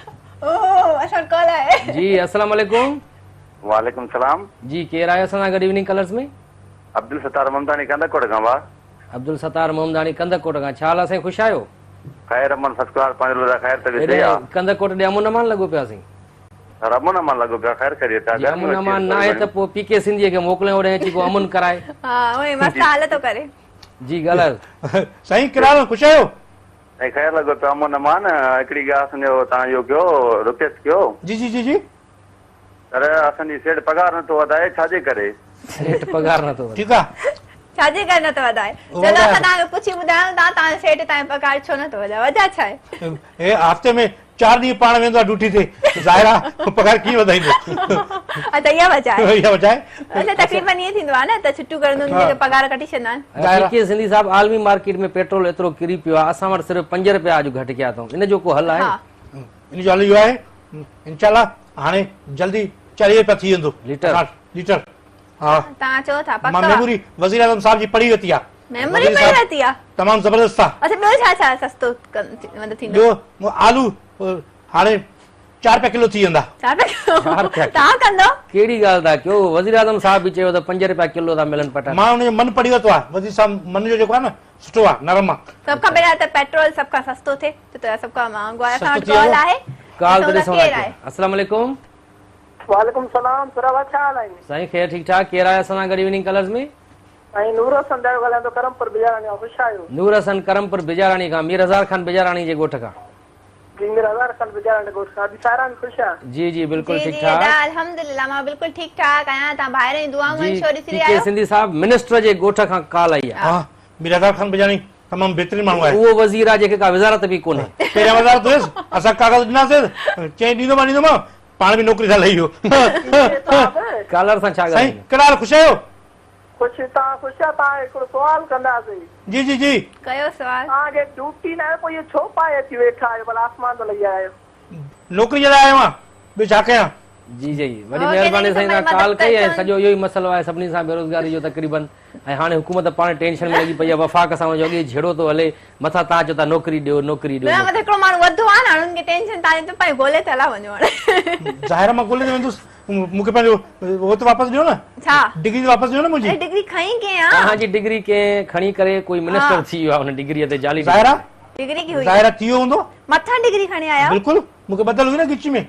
اوه اسان وٽ ڪال آهي. جي السلام عليڪم. وعليڪم السلام. جي ڪير آهي اسان سان گڏ ايوننگ ڪلرز ۾؟ عبدالستار ممداڻي ڪنڌڪوٽ کان ڀاء. عبدالستار ممداڻي ڪنڌڪوٽ کان ڇا حال آ سائين خوش آهيو؟ خير امن فرسٽ ڪلاس پنهنجو لله خير طبيعت صحيح آ. هيڏي ڪنڌڪوٽ ڏي امن امان لڳو پيو آ سائين. سر امن امان لڳو پيو آ خير خيريت آ جي امن امان نه آهي ته پوء پي ڪي سنڌي کي موڪليان اوڏي اچي ڪو امن ڪرائي. ها اوهين مست حال ٿو ڪري. جي ڳالهايو. سائين ڪهڙا حال خوش آهيو؟ سائين خير لڳو پيو امن امان هڪڙي ڳالهه اسان جو توهان اهو ڪيو رڪويسٽ ڪيو. جي جي جي جي. سر اسان جي سيٺ پگهار نٿو وڌائي ڇا جي ڪري؟ سيٺ پگهار نٿو وڌائي. ٺيڪ آ. ڇا جي ڪري نٿو وڌائي؟ چلو اسان توهان کي پڇي ٻڌايون ٿا توهان جو سيٺ توهان جي پگهار ڇو نٿو وڌائي وجهه ڇا آهي؟ هي هفتي ۾ 4 ڏينهن پاڻ ويندو آ ڊيوٽي تي ظاهر آ پگهار ڪيئن وڌائيندو. اڇا اها وجهه آهي. اها وجهه آهي. اڇا تقريبن ائين ٿيندو آ نه ته ڇٽيون ڪرڻ هونديون ته پگهار ڪٽي ڇڏندا آهن. پي ڪي سنڌي صاحب عالمي مارڪيٽ ۾ پيٽرول ايترو ڪري پيو آ اسان وٽ صرف 5 رپيا اڄ گهٽ ڪيا اٿئون ان جو ڪو حل آهي؟ ان جو حل اهو آهي انشاء الله هاڻي جلدي 40 رپيا ٿي ويندو ليٽر. ليٽر ها توهان چئو ٿا پڪ مان ميموري وزير اعظم صاحب جي پڙهي ورتي آ. ميموري پڙهي ورتي آ. تمام زبردست آ. اڇا ٻيو ڇا ڇا سستو مطلب ٿيندو؟ ٻيو آلو هاڻي 4 رپيا ڪلو ٿي ويندا. 4 رپيا ڪلو توهان ڪندو؟ ڪهڙي ڳالهه ٿا ڪيو وزير اعظم صاحب به چيو ته 5 رپيا ڪلو ٿا ملن پٽاٽا. مان ان جو من پڙهي ورتو آ وزير صاحب من جو جيڪو آ نه سٺو آ نرم آ. سڀ کان پهريان ته پيٽرول سڀ کان سستو ٿئي ڇو ته سڀ کان مهانگو آهي. اسان وٽ ڪال آهي. ڪال ته ڏسون ٿا ڪير. السلام عليڪم. وعليڪم السلام سر آواز ڇا حال آهن. سائين خير ٺيڪ ٺاڪ ڪير آهي اسان سان گڏ ايوننگ ڪلرز ۾. سائين نور حسن دايو ڳالهايان ٿو ڪرمپور بجاراڻي کان خوش آهيو. نور حسن ڪرمپور بجاراڻي کان مير هزار خان بجاراڻي جي ڳوٺ کان. جي مير هزار خان بجاراڻي ڳوٺ کان ادي سارا به خوش آ. جي جي بلڪل جي ٺيڪ جي ٺاڪ. ادا الحمدلله مان بلڪل ٺيڪ ٺاڪ آهيان توهان ڀائرن جون دعائون جي آهن شو ڏسي پي رهيا ڪي آهيو. سنڌي صاحب منسٽر جي ڳوٺ کان ڪال آئي آ. ها مير هزار خان بجاراڻي تمام بهترين ماڻهو آهي. اهو وزير آ جنهن کي ڪا وزارت به ڪونهي. پهريان وزارت هيس اسان ڪاغذ ڏناسين چيائين ڏيندومانء ڏيندومانء پاڻ به نوڪري تان لهي ويو. ڪالر سان ڇا سائين ڳالهائيندو. ڪهڙا حال خوش آهيو. ख़ुशि तव्हां ख़ुशि आहियो? तव्हां हिकिड़ो सुवाल कंदासीं। जी जी जी कयो सवाल। तव्हांखे ड्यूटी न आहे पोइ इहो छो पाए अची वेठा आहियो? भला आसमान ते लही आया आहियो। नौकिरी जे लाइ आयो आहियां, ॿियो छा कयां? जी जी वॾी महिरबानी साईं, तव्हां कॉल कई ऐं सॼो इहो ई मसइलो आहे सभिनी सां बेरोज़गारी जो तक़रीबन। ऐं हाणे हुकूमत पाण टेंशन में लॻी पई आहे, वफ़ाक़ सां हुनजो अॻे झेड़ो थो हले, मथां तव्हां चओ था नौकिरी ॾियो नौकिरी ॾियो। न मतिलबु हिकिड़ो माण्हू वधो आहे न, हाणे हुनखे टेंशन तव्हां त पंहिंजो ॻोल्हे त हला वञो हाणे। ज़ाहिर आहे मां ॻोल्हे त वेंदुसि, मूंखे पंहिंजो उहो त वापसि ॾियो न। छा? डिग्री त वापसि ॾियो न मुंहिंजी। अरे डिग्री खणी कंहिं आहे? तव्हांजी डिग्री कंहिं खणी करे कोई मिनिस्टर थी वियो आहे हुन डिग्रीअ ते जाली। ज़ाहिर आहे डिग्री की हुई? ज़ाहिर आहे थी वियो हूंदो। मथां डिग्री खणी आया? बिल्कुलु, मूंखे ॿधल हुई न ॻिची में।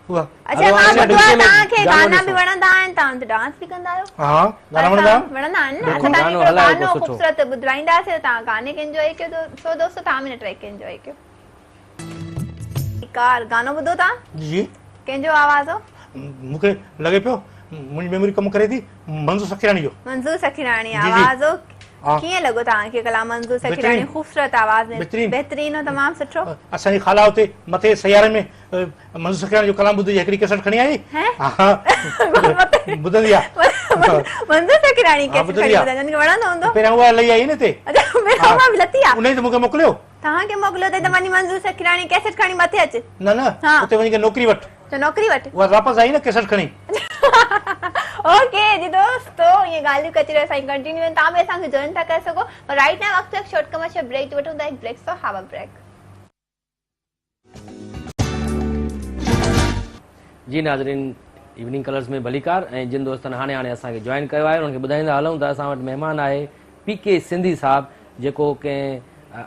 अच्छा मां ॿुधो आहे तव्हांखे गाना बि वणंदा आहिनि, तव्हां त डांस बि कंदा आहियो? हा गाना वणंदा आहिनि, वणंदा आहिनि न। असां तव्हांखे गानो ख़ूबसूरत ॿुधाईंदासीं, तव्हां गाने खे एंजॉय कयो। सो दोस्तो तव्हां बि हिन ट्रैक खे एंजॉय कयो। कार गानो ॿुधो तव्हां? जी। कंहिंजो आवाज़ हो? मूंखे लॻे पियो मुंहिंजी मेमोरी कमु करे थी, मंज़ूर सखीराणी जो। मंज़ूर सखीराणी आवाज़ हो, कीअं लॻो तव्हांखे कलाम? मंज़ूर सखीराणी ख़ूबसूरत आवाज़ में, बहितरीन हो, तमामु सुठो। असांजी ख़ाला हुते मथे सयारे में मंज़ूर सखीराणी जो कलाम ॿुधी हिकिड़ी कैसेट खणी आई, ॿुधंदी आहे मंज़ूर सखीराणी कैसेट खणी ॿुधंदी, वणंदो हूंदो। पहिरियां उहा लही आई न हिते। अच्छा पहिरियां उहा बि लथी आहे, उन ई त मूंखे मोकिलियो। तव्हांखे मोकिलियो त वञी मंज़ूर सखीराणी कैसेट खणी मथे अचे। न न उते वञी करे नौकिरी वठि। त नौकिरी वठि, उहा वापसि आई न कैसेट खणी। ओके जी दोस्तो, इहे ॻाल्हियूं कचरी असां कंटिन्यू आहिनि, तव्हां बि असांखे जॉइन था करे सघो। पर राइट now वक़्तु हिकु शॉर्ट कमर्शियल ब्रेक वठूं था, break so have a break. जी नाज़रीन, इवनिंग कलर्स में भलीकार ऐं जिन दोस्तनि हाणे हाणे असांखे जॉइन कयो आहे उन्हनि खे ॿुधाईंदा हलूं त असां वटि महिमान आहे पी के सिंधी साहिबु, जेको कंहिं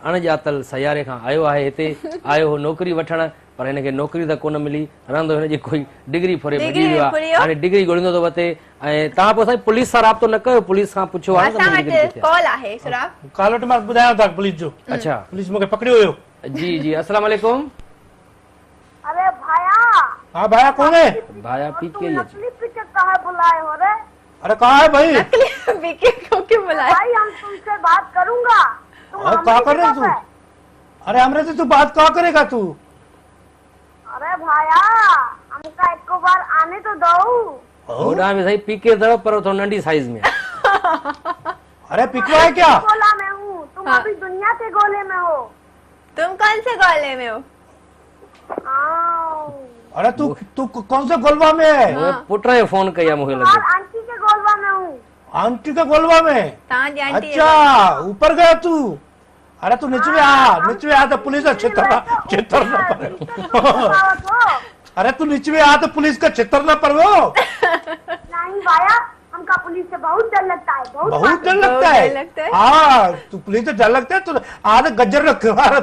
अणॼातल सयारे खां आयो आहे। हिते आयो हो नौकिरी वठण, पर हिनखे नौकिरी त कोन मिली, रहंदो हिन जी कोई डिग्री फुरे भॼी वियो आहे, हाणे डिग्री ॻोल्हींदो थो वते। ऐं तव्हां पोइ साईं पुलिस सां राब्तो न कयो? पुलिस खां पुछियो आहे? असां वटि कॉल आहे सुराब, कॉल वटि मां ॿुधायां था पुलिस जो। अच्छा, पुलिस मूंखे पकड़ियो हुयो। जी जी अस्सलाम वालेकुम। अरे भाया। हाँ भाया, कौन है? भाया पीके ही। नकली पीके कहाँ बुलाए हो रे? अरे कहाँ है भाई? नकली पीके क्यों क्यों बुलाए? भाई हम तुमसे बात करूंगा। तुम क्या कर रहे तू? अरे हमरे से तू बात क्या करेगा तू? अरे भाया हमका एक बार आने तो दो। होॾां बि सही पीके अथव, पर थोरो नंढी साइज़ में। अरे पिकवा है क्या? गोला में हूँ, तुम अभी दुनिया के गोले में हो। तुम कौन से गोले में हो? अरे तू तू कौन से गोलवा में है? पुट जो फोन कई आहे मूंखे लॻे। आंटी के गोलवा में हूँ। आंटी के गोलवा में? अच्छा ऊपर गया तू। अरे तू नीचे आ, नीचे आ तो पुलिस का छितर छितर न पड़े। अरे तू नीचे आ तो पुलिस का छितर न पड़े। नहीं भाया, हमका पुलिस से बहुत डर लगता है। बहुत डर लगता है। हाँ तू पुलिस से डर लगता है तो आज गज्जर रख भाया।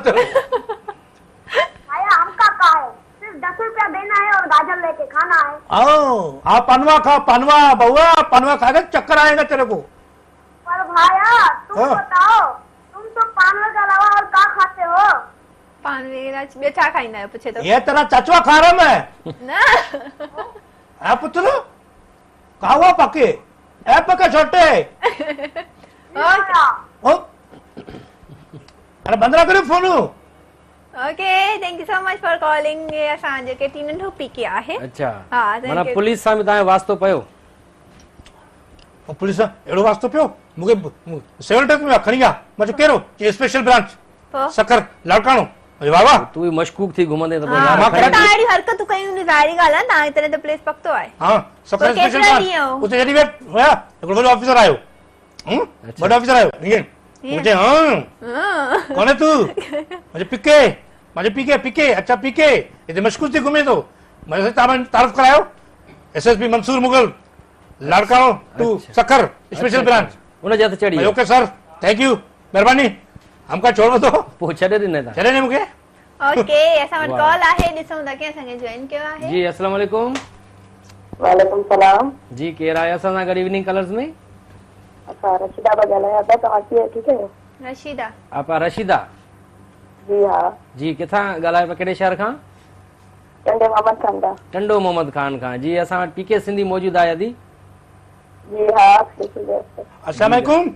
हमका का है, सिर्फ 10 रुपया देना है और गाजर लेके खाना है। आओ हाँ पनवा खा, पनवा बउआ, पनवा खा के चक्कर आएगा तेरे को। पर भाया तुम बताओ, तुम तो पानवे के अलावा और का खाते हो? पान वगैरह ॿियो छा खाईंदा आहियो? पुछे थो। ये तेरा चचवा खा रहा मैं न। आ पुत्र का हुआ पके? ए पके छोटे। ओ अरे बंद ना करो phone. Okay thank you so much for calling. असां जेके टी नंढो पीके आहे। अच्छा हा, माना पुलिस सां बि तव्हां वास्तो पियो? पुलिस सां अहिड़ो वास्तो पियो, मूंखे सिविल ड्रेस में खणी विया। मां चयो कहिड़ो? Special branch Sukkur Larkana. वाह वाह, तू बि मशकूक थी घुमंदे त अहिड़ी हरकतूं कयूं, ज़ाहिरी ॻाल्हि आहे, तव्हां तॾहिं त पुलिस पकितो आहे। हा सखर स्पेशल ब्रांच उते जॾहिं हुया, हिकिड़ो वॾो ऑफिसर आयो। वॾो ऑफिसर आयो ईअं मुझे, हां कौन है तू? मुझे पीके, मुझे पीके पीके। अच्छा पीके हिते मशकूक थी घुमे थो। मुझे तव्हां तारुफ़ करायो, SSP Mansoor Mughal, Larkana to Sukkur special branch. उन जे हथ चढ़ी। ओके सर, thank you, मेहरबानी। हमका छोड़ दो। पोइ छॾे ॾिनई तव्हां? छॾे ॾिनई मूंखे। ओके असां वटि कॉल आहे, ॾिसूं था कंहिं असांखे जॉइन कयो आहे। जी अस्सलाम वालेकुम। वालेकुम सलाम। जी केरु आहे असां सां गॾु इवनिंग कलर्स में? असां रशीदा पिया ॻाल्हायूं था, तव्हां कीअं ठीकु आहियो? रशीदा आपा रशीदा जी हा। जी किथां ॻाल्हायो पिया, कहिड़े शहर खां? टंडो मोहम्मद खान खां। टंडो मोहम्मद खान खां। जी असां वटि पीके सिंधी मौजूदु आहे अदी। जी हा। अस्सलाम वालेकुम।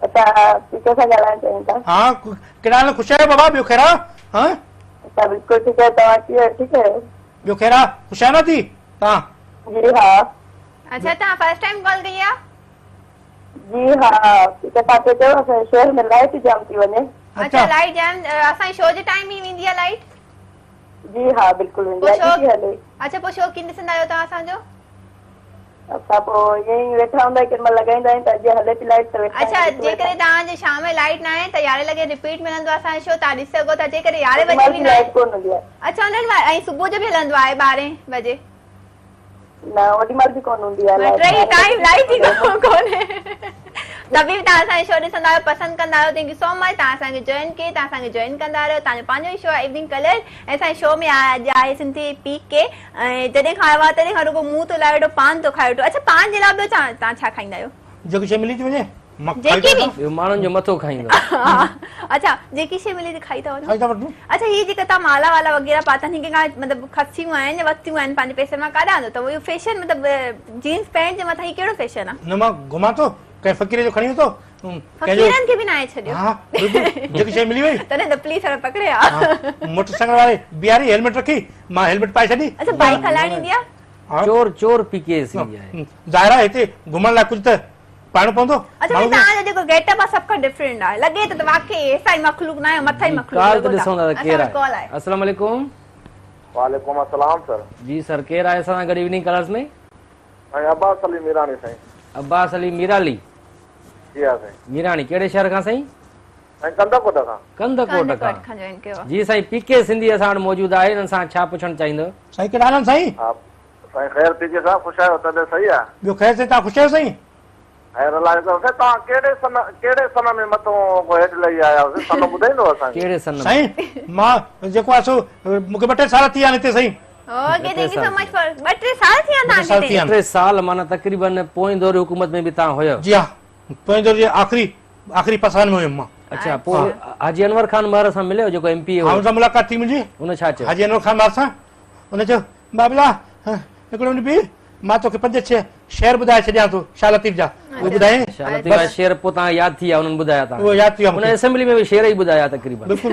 अच्छा पीके सां ॻाल्हाइण चाहियूं था। हा केॾा हाल? ख़ुशि आहियो बाबा? ॿियो ख़ैर आहे? हा अच्छा बिल्कुलु ठीकु आहे, तव्हां कीअं ठीकु आहियो? ॿियो ख़ैर आहे? ख़ुशि आहियो न थी तव्हां? जी हा। अच्छा तव्हां फर्स्ट टाइम कॉल कई आहे? جي ها اسان کي چيو اسان جي شهر ۾ لائيٽ جام ٿي وڃي. اڇا لائيٽ جام اسان جي شو جي ٽائيم ئي ويندي آ لائيٽ؟ جي ها بلڪل ويندي آ اڄ ٿي هلي. اڇا پوء شو ڪيئن ڏسندا آهيو توهان اسان جو؟ اسان پوء ائين ئي ويٺا هوندا آهيون ڪنهن مهل لڳائيندا آهيون ته اڄ هلي ٿي لائيٽ ته ويٺا اڇا آهيون جيڪڏهن توهان جي شام جو لائيٽ ناهي ته يارهين لڳي رپيٽ ملندو آهي اسان جو شو توهان ڏسي سگهو ٿا جيڪڏهن يارهين اوڏي بجي مهل به به ناهي لائيٽ ڪونه هوندي آهي. اڇا انهن مهل ۽ صبح جو به هلندو آهي ٻارهين بجي. نه اوڏي مهل به ڪونه هوندي آهي لائيٽ. ٽئي ٽائيم لائيٽ ئي ڪونهي ته به توهان اسان جو شو ڏسندا آهيو پسند ڪندا آهيو thank you سو مچ توهان اسان کي جوائن ڪئي توهان اسان کي جوائن ڪندا رهيو توهان جو پنهنجو ئي شو آهي ايوننگ ڪلرز ۽ اسان جي شو ۾ اڄ آهي سنڌي پي ڪي ۽ جڏهن کان آيو آهي تڏهن کان رڳو منهن ٿو لائي ويٺو پان ٿو کائي ويٺو اڇا پان جي علاوه ٻيو توهان ڇا کائيندا آهيو؟ جيڪي شيء ملي ٿي وڃي مان کائي جيڪي ٿو به وٺان. ٻيو ماڻهن جو مٿو کائيندو. اڇا جيڪي شيء ملي ٿي کائي ٿا وڃو. کائي ٿا وٺون. اڇا هي جيڪا توهان مالا والا وغيره پاتا آهن هي ڪنهن کان مطلب کسيون آهن يا ورتيون آهن پنهنجي پئسن مان ڪاڏان آندو اٿو اهو فيشن مطلب جينز پينٽ جي مٿان هي ڪهڙو فيشن آهي؟ نه مان گهمان ٿو ڪنهن فقير جو کڻي ورتو فقيرن کي به ناهي ڇڏيو. ها بلڪل جيڪي شيء ملي وئي. تڏهن ته پوليس وارا پڪڙي ها. موٽر سائيڪل واري بيهاري هيلميٽ رکي مان هيلميٽ پائي ڇڏي. اڇا بائيڪ هلائڻ ايندي آ؟ چور چور پي ڪي سي آهي. ظاهر آهي هتي گهمڻ لاء ڪجهه ته پائڻو پوندو. اڇا ڀئي توهان جو جيڪو گيٽ اپ آ سڀ کان ڊفرنٽ آهي لڳي ٿو ته واقعي هيسائين مخلوق ناهي مٿان ئي مخلوق ڪال لڳو ته ٿا. ڏسون ٿا ته ڪير اسان وٽ ڪال آهي. آهي. السلام عليڪم. وعليڪم السلام سر. جي سر ڪير آهي اسان سان گڏ ايوننگ ڪلرز ۾؟ سائين عباس علي ميراڻي سائين. عباس علي ميرالي. جي ها سائين. ميراڻي ڪهڙي شهر کان سائين؟ سائين ڪنڌڪوٽ کان. ڪنڌڪوٽ کان جي سائين پي ڪي سنڌي اسان وٽ موجود آهي انهن سان ڇا پڇڻ چاهيندو؟ سائين ڪهڙا حال آهن سائين؟ ها سائين خير پي ڪي صاحب خوش آهيو طبيعت صحيح آهي؟ ٻيو خير سائين توهان خوش آهيو سائين؟ خير الله جو ڪرم سائين توهان ڪهڙي سن ڪهڙي سن ۾ مٿو کان هيٺ لهي آيا آهيو سن ٻڌائيندو اسان کي؟ ڪهڙي سن ۾؟ سائين مان جيڪو آهي سو مون کي ٻه ٽي سال ٿي ويا آهن هتي سائين. Okay thank you so much for ٻه ٽي سال ٿي ويا ٻه ٽي سال ٿي ويا توهان کي آهن. ٻه ٽي سال معنيٰ تقريبن پوئين دور حڪومت ۾ به توهان هيو. جي ها پوئين دور جي آخري آخري پساهن ۾ هيم مان. اڇا پوء حاجي انور خان مهر سان مليو جيڪو ايم پي اي ها هيو. ان سان ملاقات ٿي منهنجي. ان ڇا چيو؟ حاجي انور خان مهر سان ان چيو بابلا هڪڙو منٽ بيهه مان توکي پنج ڇهه شعر ٻڌائي ڇڏيان ٿو شاهه لطيف جا اهي ٻڌايائين. شاهه لطيف جا شعر پوء توهان کي ياد ٿي ويا انهن ٻڌايا توهان کي. اهو ياد ٿي ويا مون ان کي. اسيمبلي ۾ به شعر ئي ٻڌايا تقريبن. بلڪل.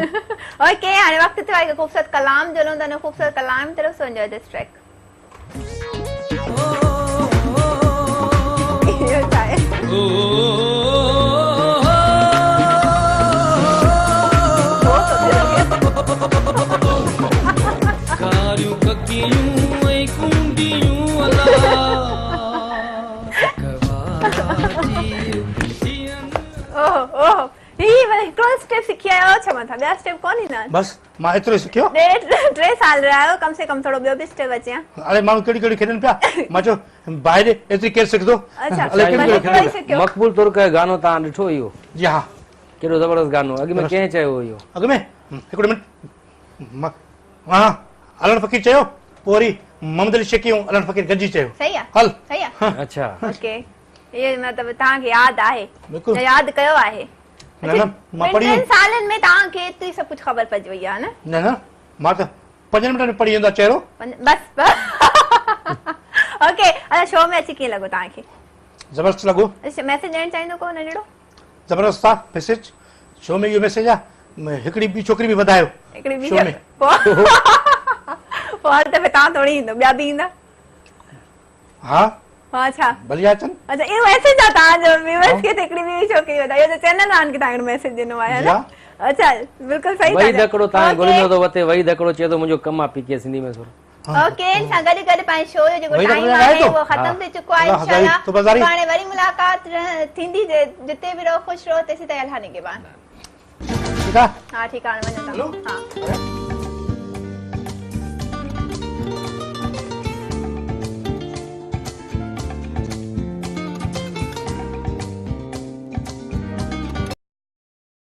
اوڪي هاڻي وقت ٿيو آهي هڪ خوبصورت ڪلام جو هلون ته ان خوبصورت ڪلام جي طرف سو انجوائي this track. اهو ڇا آهي؟ اوه اوه هي هڪڙو اسٽيپ سکي آيا آهيو ڇا مٿان ٻيا اسٽيپ ڪونه ايندا آهن؟ بس مان ايترو ئي سکيو. ٽي سال رهيا آهيو ڪم سي ڪم ٿورو ٻيو به اسٽيپ اچي ها. اڙي ماڻهو ڪهڙيون ڪهڙيون کيڏن پيا مان چيو باهه ڏي ايتري ڪير سکندو. الائي ڪهڙيون ڪهڙيون کيڏن پيا. مقبول ترڪ جو گانو توهان ڏٺو اهو؟ جي ها. ڪيڏو زبردست گانو اڳ ۾ ڪنهن چيو هو اهو؟ اڳ ۾ هڪڙو منٽ ها علڻ فقير چيو پوء وري محمد علي شيخي ۽ علڻ فقير گڏجي چيو. صحيح آ هل. صحيح آ. اڇا. اوڪي اهو مطلب توهان کي ياد آهي بلڪل. يا ياد ڪيو آهي. نه نه مان پڙهي ٽن سالن ۾ توهان کي ايتري سڀ ڪجهه خبر پئجي وئي آهي نه؟ نه نه مان ته پنجن منٽن ۾ پڙهي ويندو آهيان چهرو. بس بس اوڪي اڇا شو ۾ اچي ڪيئن لڳو توهان کي؟ زبردست لڳو. اڇا ميسيج ڏيڻ چاهيندو ڪو ننڍڙو؟ زبردست آ ميسيج شو ۾ اهو ميسيج آ هڪڙي ٻي ڇوڪري به وڌايو هڪڙي ٻي شو ۾. پوء هر دفعي توهان ٿوري ايندو ٻيا به ايندا. ها ها ڇا ڀلي اچن. اڇا اهو ميسيج آ توهان جو ويورز کي ته هڪڙي ٻي ڇوڪري وڌايو اهو ته چينل وارن کي توهان هڪڙو ميسيج ڏنو آهي نه؟ اڇا بلڪل صحيح وحيد هڪڙو توهان کي ڳوليندو ٿو وتي وحيد هڪڙو چئي ٿو منهنجو ڪم آ پي ڪي سنڌي ۾ سر. اوڪي ان سان گڏ گڏ پنهنجي شو جو جيڪو ٽائيم آهي اهو ختم ٿي چڪو آهي انشاء الله سڀاڻي وري ملاقات ٿيندي جتي به رهو خوش رهو تيسين تائين الله نگهبان. ٺيڪ آ ها ٺيڪ آ هاڻي وڃو توهان ها.